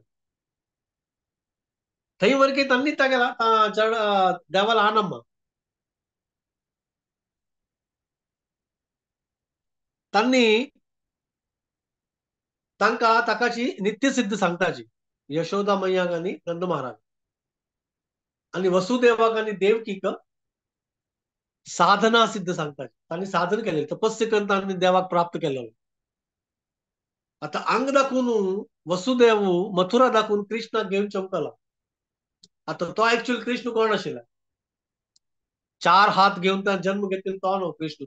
थंय वर्गी तांणी तागेला देवाला आनंद. तांणी तांकां ताकाची नित्यसिद्ध सांगताची यशोदा मैयाक आनी नंद महाराज आनी वसुदेवाक आनी देवकीक साधना सिद्ध सांगताची. तांणी साधन केलें तपस्या करून तांणी देवाक प्राप्त केलेलो. आता अंग दाखवून वसुदेव मथुरा दाखवून कृष्णाक घेवन चमकला. आता तो ऍक्च्युअल कृष्ण कोण आशिल्ला? 4 हात घेवन ताणें जन्म घेतिल्लो तो न्हू कृष्ण.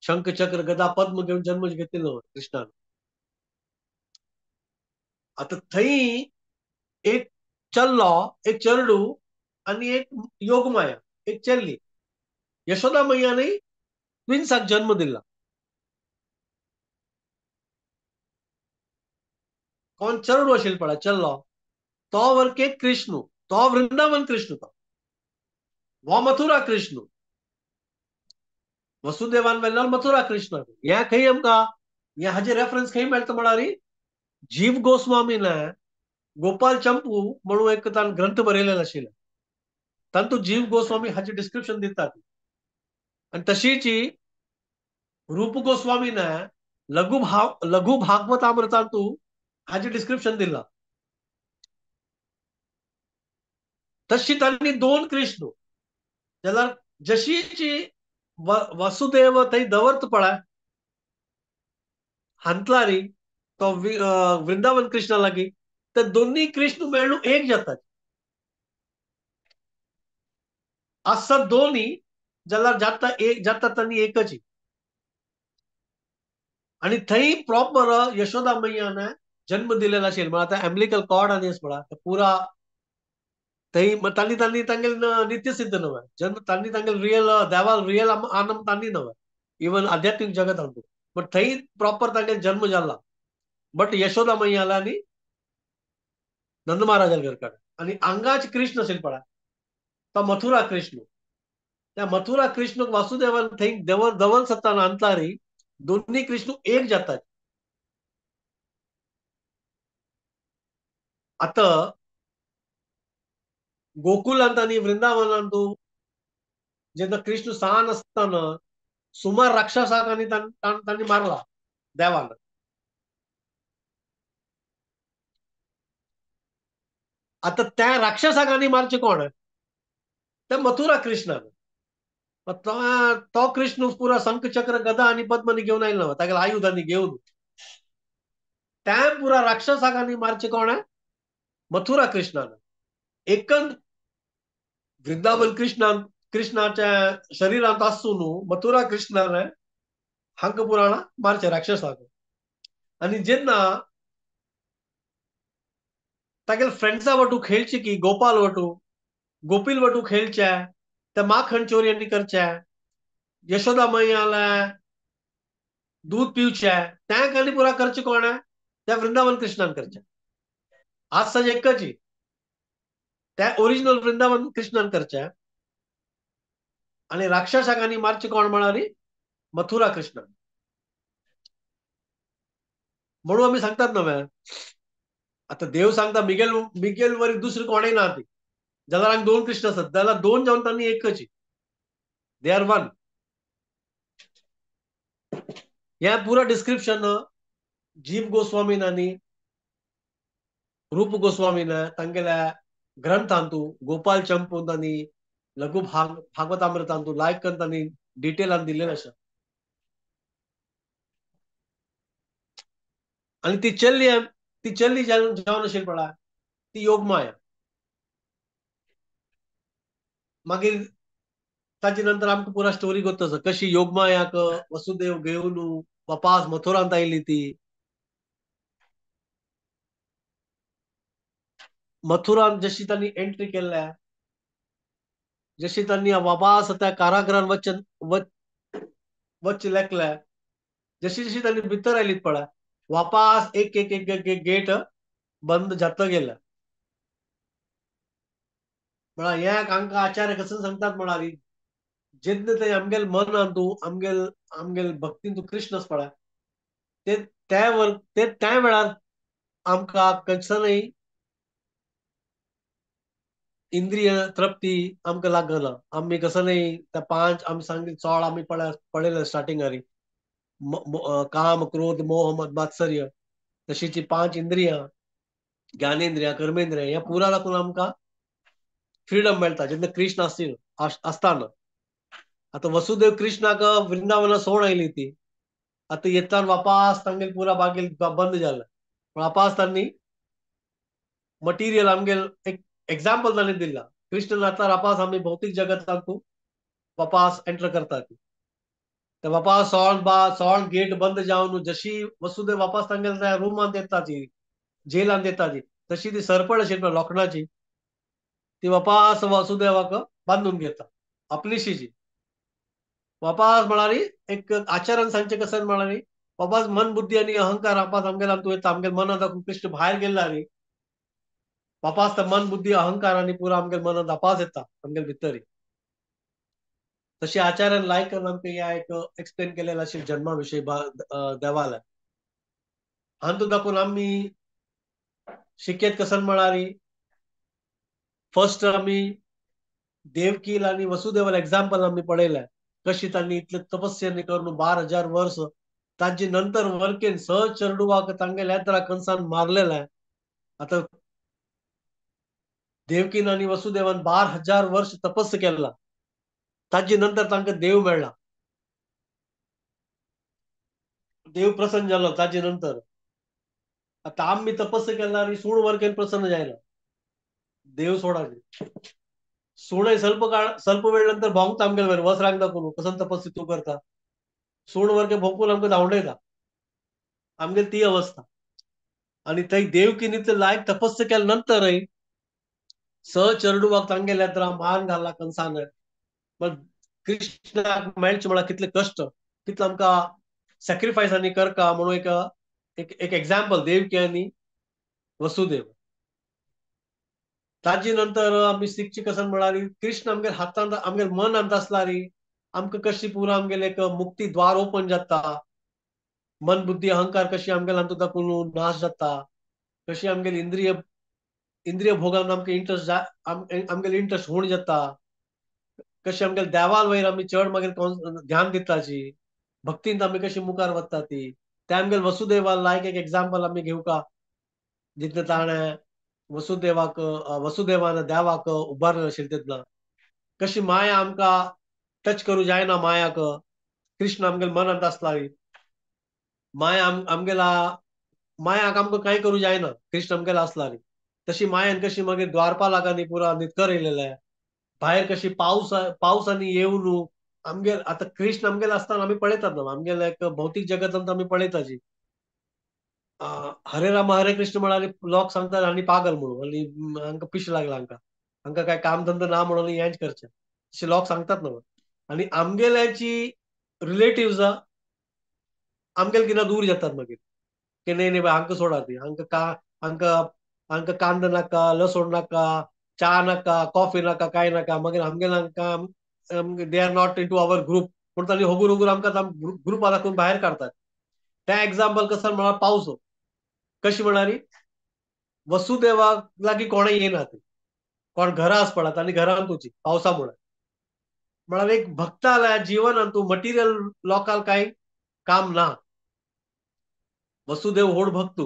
शंख चक्र गदा पद्म घेवन जन्म घेतिल्लो कृष्णान. आता थंय एक चल्लो, एक चेरडू आनी एक योगमाया, एक चेल्ली. यशोदा मैयान ट्विन्साक जन्म दिला. कोण चेरडू आशिल्लो पळय चल्लो, तो वर्के कृष्ण, तो वृंदावन कृष्ण, तो हो मथुरा कृष्ण. वसुदेवान वेल्लो मथुरा कृष्ण. ह्या खंय आमकां ह्या हाजे रेफरन्स खंय मेळटा म्हळ्यार जीव गोस्वामीन गोपाल चंपू म्हणून एक ताण ग्रंथ बरयलेलो आशिल्लो, तातूंत जीव गोस्वामी हाचे डिस्क्रिप्शन दितात. आनी तशीच रूप गोस्वामीन लघु भागवतामृतांतू हाचे डिस्क्रिप्शन दिलां. तशी तांणी 2 कृष्ण जाल्यार जशीची वसुदेव थंय दवर्त पळय हांतलारी तो वृंदावन कृष्णा लागी, ते दोन्ही कृष्ण मेळून एक जातात. आसत दोन्ही जाल्यार जाता एक, जाता तांणी एकच. आनी थंय प्रॉपर यशोदा मैयान जन्म दिलेला आशिल्लो. म्हळ्यार आतां एम्बिलिकल कॉर्ड आनी आसा पळय पुरा थंय तांणी तांणी तांगेले नित्यसिद्ध न्हय जन्म, तांणी तांगेले रियल देवाल रियल आनंद तांणी न्हय इवन आध्यात्मीक जगतांत, बट थंय प्रॉपर तांगेले जन्म जाला. बट यशोदा मैयाला आनी नंद महाराजाल घरकडे आनी आंगाच कृष्ण आशिल्लो पळय तो मथुरा कृष्ण. त्या मथुरा कृष्ण वासुदेवान थंय दवर सत्तान अंतलारी दोन्ही कृष्ण एक जातात. आता गोकुलांत आनी वृंदावनांत जेन्ना कृष्ण सान आसतना सुमार राक्षसाक आनी तांणी मारला देवान. आता त्या राक्षसाक आनी मारचे कोण? त्या मथुरा कृष्णान. तो कृष्ण पुरा शंख चक्र गदा आनी पद्मनी घेवन आयलो, तागेल्या आयुधांनी घेवन. त्या पुरा राक्षसाक आनी मारचे कोण? मथुरा कृष्णान. एकन वृंदावन कृष्णान कृष्णाच्या शरीरांत आसून मथुरा कृष्णान हांका पुराणा मारचे राक्षसाक. आनी जेन्ना तागेले फ्रेंड्सा वटू खेळचे की गोपाल वटू गोपील वटू खेळचे, ते माखण चोरी करचे, यशोदा मैयाला दूध पिवचे, त्या आनी पुरा करचे कोण? त्या वृंदावन कृष्णान करचे. आज सज एकच त्या ओरिजिनल वृंदावन कृष्णान करचे. आनी राक्षसाक आनी मारचे कोण म्हळ्यार मथुरा कृष्णान. म्हणून आमी सांगतात नव्हे आता देव सांगता मिगेल मिगेल वरी दुसरी कोणय ना ती, जाल्यार हांगा 2 कृष्ण आसात, जाल्यार 2 जावन तांणी एकच, they are one. ह्या पुरा डिस्क्रिप्शन जीव गोस्वामीन आनी रूप गोस्वामीन तांगेल्या ग्रंथांतू गोपाल चंपून आनी लघु भागवतामृतांतू लायक करून तांणी डिटेलान दिल्लें आसा. आनी ती चल्ली, ती चल्ली जावन आशिल्ली पळय ती योगमाया. मागीर ताजे नंतर आमकां पुरा स्टोरी गोत आसा कशी योगमायाक वसुदेव घेवन वापास मथुरांत आयली ती. मथुरांत जशी तांणी एंट्री केल्या, जशी तांणी वापास त्या कारागृहान वच लेखल्या, जशी जशी तांणी भितर आयली पळय वापास एक एक एक एक गेट बंद जात गेला. म्हळ्यार ह्या आमकां आचार्य कसं सांगतात म्हणाली जेन्ना ते आमगेल मनान तूं आमगेल आमगेल भक्तीन तूं कृष्णच पळय ते ते त्या वेळार आमकां कसनय इंद्रिय तृप्ती आमकां लागना. आमी कसं न्हय त्या 5 आमी सांगली 16 आमी पळयले स्टार्टिंगारी काम क्रोध मोह मद मात्सर्य तशीची 5 इंद्रियां ज्ञानेंद्रिया कर्मेंद्रिया ह्या पुरा लागून आमकां फ्रीडम मेळटा जेन्ना कृष्ण आसतील आसताना. आतां वसुदेव कृष्णाक वृंदावना सोड आयली ती. आतां येतान वापास तांगेल पुरा बागेल बंद जाला. वापास तांणी मटिरियल आमगेल एक एग्जाम्पल तांणी दिला. कृष्ण नातल्यार वापास आमी भौतीक जगतांत वापास एंटर करतात. ते वापास सोळ गेट बंद जावन जशी वसुदेव वापास तांगेल त्या रुमांत येता ती जेलांत येता ती तशी ती सरपळ आशिल्ली लोखणाची ती वापास वसुदेवाक बांदून घेता आपलीशीची. वापास म्हळ्यार एक आचरण सांगचें कशें म्हळ्यार वापास मन बुद्धी आनी अहंकार वापास आमगेल तूं येता आमगेल मनांत कृष्ण भायर गेल्ला न्ही वापास तर मन बुद्धी अहंकार आनी पुरा आमगेल मनांत वापास येता आमगेल भितरी. तशी आचार्यान लायक करून आमकां ह्या एक एक्सप्लेन केलेलं आशिल्लें जन्मा विशयी देवाला. हातूंत दाखोवन आमी शिकेत कसन म्हळ्यार फर्स्ट आमी देवकील आनी वसुदेवाला एग्जाम्पल आमी पळयलें कशी तांणी इतले तपस्या करून 12,000 वर्स ताजे नंतर वर्केन स चेडवाक तांगेल्या येत्रा कंसान मारलेलें. आतां देवकीन आनी वसुदेवान 12,000 वर्स तपस्या केला ताजे नंतर तांकां देव मेळ्ळा, देव प्रसन्न जालो ताजे नंतर. आतां आमी तपस्या केला आनी सूण वर्केन प्रसन्न जायना देव सोडाचे. सूण स्वल्प काळ स्वल्प वेळ नंतर भोंवता आमगेले वयर वस रांगता कोण कसो तपस्या तूं करता सूण वर्के भोंकून आमकां धांवडयता आमगेली ती अवस्था. आनी थंय देवकिनीचो लायक तपस्या केल्या नंतरय स चेडवाक तांगेल्या मान घाला कंसान. पण कृष्णाक मेळचें म्हळ्यार कितले कश्ट कितले आमकां सॅक्रिफायस आनी करका म्हणून एक एक एग्जाम्पल देवकी आनी वसुदेव. ताजे नंतर आमी शिकची कसन म्हळ्यार कृष्ण आमगेर हातांत आमगेर मनांत आसल्यार आमकां कशी पुरा आमगेले एक मुक्ती द्वार ओपन जाता, मन बुद्धी अहंकार कशी आमगेले हातूंत दाखोवन नाश जाता, कशी आमगेले इंद्रिय इंद्रिय भोगान आमकां इंट्रस्ट आमगेले इंट्रस्ट होण जाता, कशी आमगेले देवाल वयर आमी चड मागीर ध्यान दिताची भक्तींत आमी कशी मुखार वता ती ते आमगेले वसुदेवा लायक एक एग्जाम्पल आमी घेवका जितले ताणें वसुदेवाक वसुदेवान देवाक उबारलें आशिल्लें तेन्ना कशी माया आमकां टच करूं जायना मायाक कृष्ण आमगेले मनांत आसला माया आमगेला मायाक आमकां कांय करूं जायना कृष्ण आमगेला आसला तशी मायान कशी मागीर द्वारपालाकांनी पुरा नितकर येयलेलें भायर कशी पावस पावसांनी येवन आमगेर आतां कृष्ण आमगेले आसतना आमी पळयतात ना आमगेले एक भौतीक जगतांत आमी पळयताची हरे राम हरे कृष्ण म्हळ्यार लोक सांगतात आनी पागल म्हणून आनी हांकां पिश लागला हांकां हांकां काय काम धंदो ना म्हणून हेंच करचें अशें लोक सांगतात न्हू. आनी आमगेल्याची रिलेटिव्स आमगेले कितें दूर जातात मागीर की न्ही न्ही बाय हांकां सोडात ती हांकां हांकां हांकां कांदो नाका लसूण नाका च्या नाका कॉफी नाका कांय नाका मागीर आमगेले हांकां they are not into our group पूण तांणी होगूर होगूर आमकां ग्रुपा दाखोवन भायर काडतात. त्या एग्जाम्पल कसो म्हळ्यार पावस कशी म्हळ्यार वसुदेवाक लागीं कोणें येना ती कोण घरा आसपडात आनी घरांत वची पावसा मुळे म्हळ्यार एक भक्ताल्या जिवनांत तूं मटिरियल लोकांक कांय काम ना. वसुदेव व्हड भक्त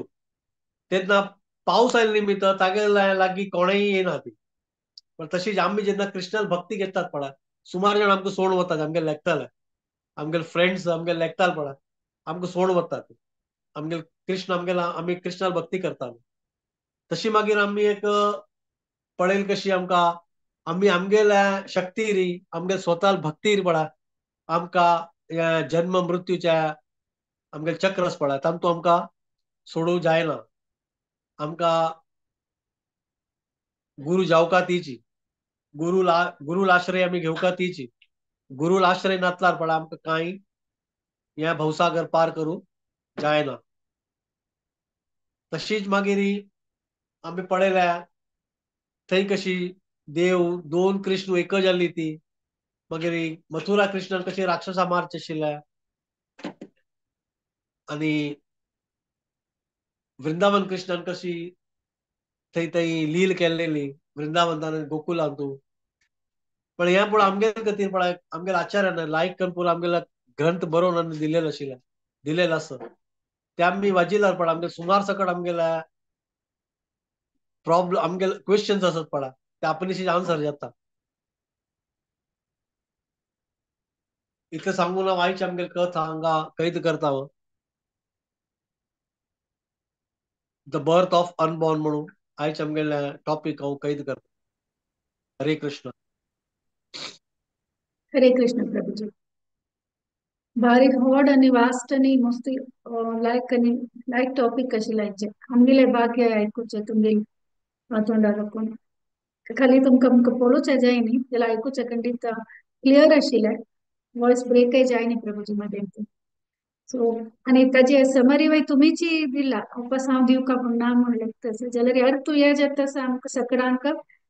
तेन्ना पावस आयले निमित्त तागेल्या लागीं कोणेंय येना ती. पण तशीच आमी जेन्ना कृष्णाल भक्ती घेतात पळय सुमार जाण आमकां सोड वतात आमगेले लेखताले आमगेले फ्रेंड्स आमगेले लेखताले पळय आमकां सोड वतात आमगेले कृष्ण आमगेला आमी कृष्णाल भक्ती करताले. तशी मागीर आमी एक पळयल कशी आमकां आमी आमगेल्या शक्तीरी आमगेले स्वताल भक्तीर पळय आमकां जन्म मृत्यूच्या आमगेले चक्रस पळय तातूंत आमकां सोडूंक जायना. आमकां गुरु जावका तिची गुरुल आश्रय आमी घेवका तिची गुरुल आश्रय नातल्यार पळय आमकां कांय ह्या भवसागर पार करूंक जायना. तशीच मागीर आमी पळयल्या थंय कशी देव दोन कृष्ण एक जाल्ली ती मागीर मथुरा कृष्णान कशी राक्षसा मारचे आशिल्ले आनी वृंदावन कृष्णान कशी थंय थंय लील केल्लेली वृंदावनान गोकुलांतू. पण ह्या पूण आमगेले खातीर पळय आमगेले आचार्यान लायक करून पुरो आमगेले ग्रंथ बरोवन आमी दिलेलो आशिल्ले दिलेलो आसा ते आमी वाजिल्यार पळय आमगेले सुमार सकट आमगेले प्रॉब्लम आमगेले क्वेश्चन्स आसत पळय ते आपणें आन्सर जाता. इतलें सांगून हांव आयचे आमगेले कथा हांगा कैद करता. The birth of unborn म्हणून आयज आमगेले टॉपीक हांव कैद करता. हरे कृष्ण. हरे कृष्ण प्रभुजी. बारीक व्हड आनी वास्ट आनी मस्त लायक आनी लायक टॉपीक कशें लायचे आमगेले भाग्य आयकुचें तुमगेले तोंडा लोकून. खाली तुमकां आमकां पळोवचें जाय न्ही जाल्यार आयकुचें खंडीत क्लियर आशिल्लें, वॉयस ब्रेकय जाय न्ही प्रभुजी मदें. सो आनी ताजे समरी वय तुमीची दिला वापस हांव दिवका पूण ना म्हणलें तशें जाल्यार अर्थ हे जाता आमकां सगळ्यांक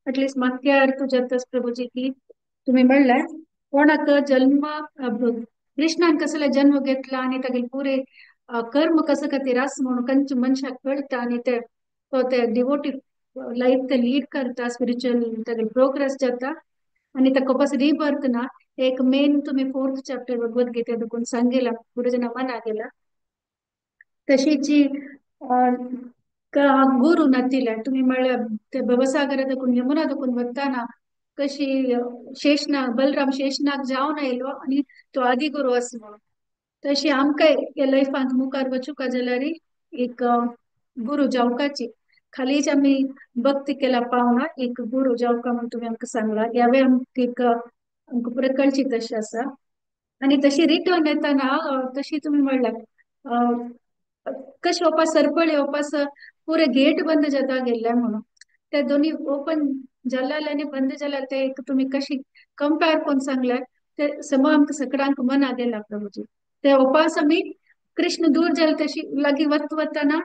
एटलिस्ट मातक्या अर्थ जाता प्रभुजी की तुमी म्हणल्यार कोणाक जन्म कृष्णान कसले जन्म घेतला आनी तागेले पुरे कर्म कसं खातीर आस म्हणून कंच मनशाक कळटा आनी ते तो ते डिवोटी लायफ ते लीड करता, स्पिरिच्युअल तागेले प्रोग्रेस जाता आनी ताका वापस रिबर्थ ना. एक मेन तुम्ही फोर्थ चॅप्टर भगवत गीते देखून सांगेला गुरुजना मना गेला. तशीची गुरु नातिल्या तुम्ही म्हणल्या ते भवसागर देखून यमुना देखून वताना कशी शेषनाग बलराम शेषनाग जावन आयलो आनी तो आदी गुरु आस म्हणून, तशी आमकां ह्या लायफांत मुखार वचूंक जाल्यार एक गुरु जावकाची खालीच आमी भक्ती केला पावना एक गुरु जावका म्हणून तुमी आमकां सांगला. ह्यावे आमकां एक आमकां पुरे कळची तशी आसा. आनी तशी रिटर्न येताना तशी तुमी म्हणल्या कशें वपास सरपळी वपास पुरे गेट बंद जाता गेल्ले म्हणून ते दोनी ओपन जाले आनी बंद जाले ते एक तुमी कशी कंपेर करून सांगले ते सम आमकां सगळ्यांक मना गेला प्रभुजी. ते उपास आमी कृष्ण दूर जाले तशी लागीं वत वतना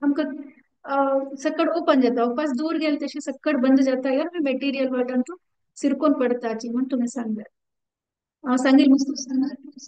आमकां सकड ओपन जाता, उपास दूर गेले तशी सकड बंद जाता. यार आमी मेटेरियल वर्ल्डान तूं सिरकोन पडताची म्हण तुमी सांगले. हांव सांगील.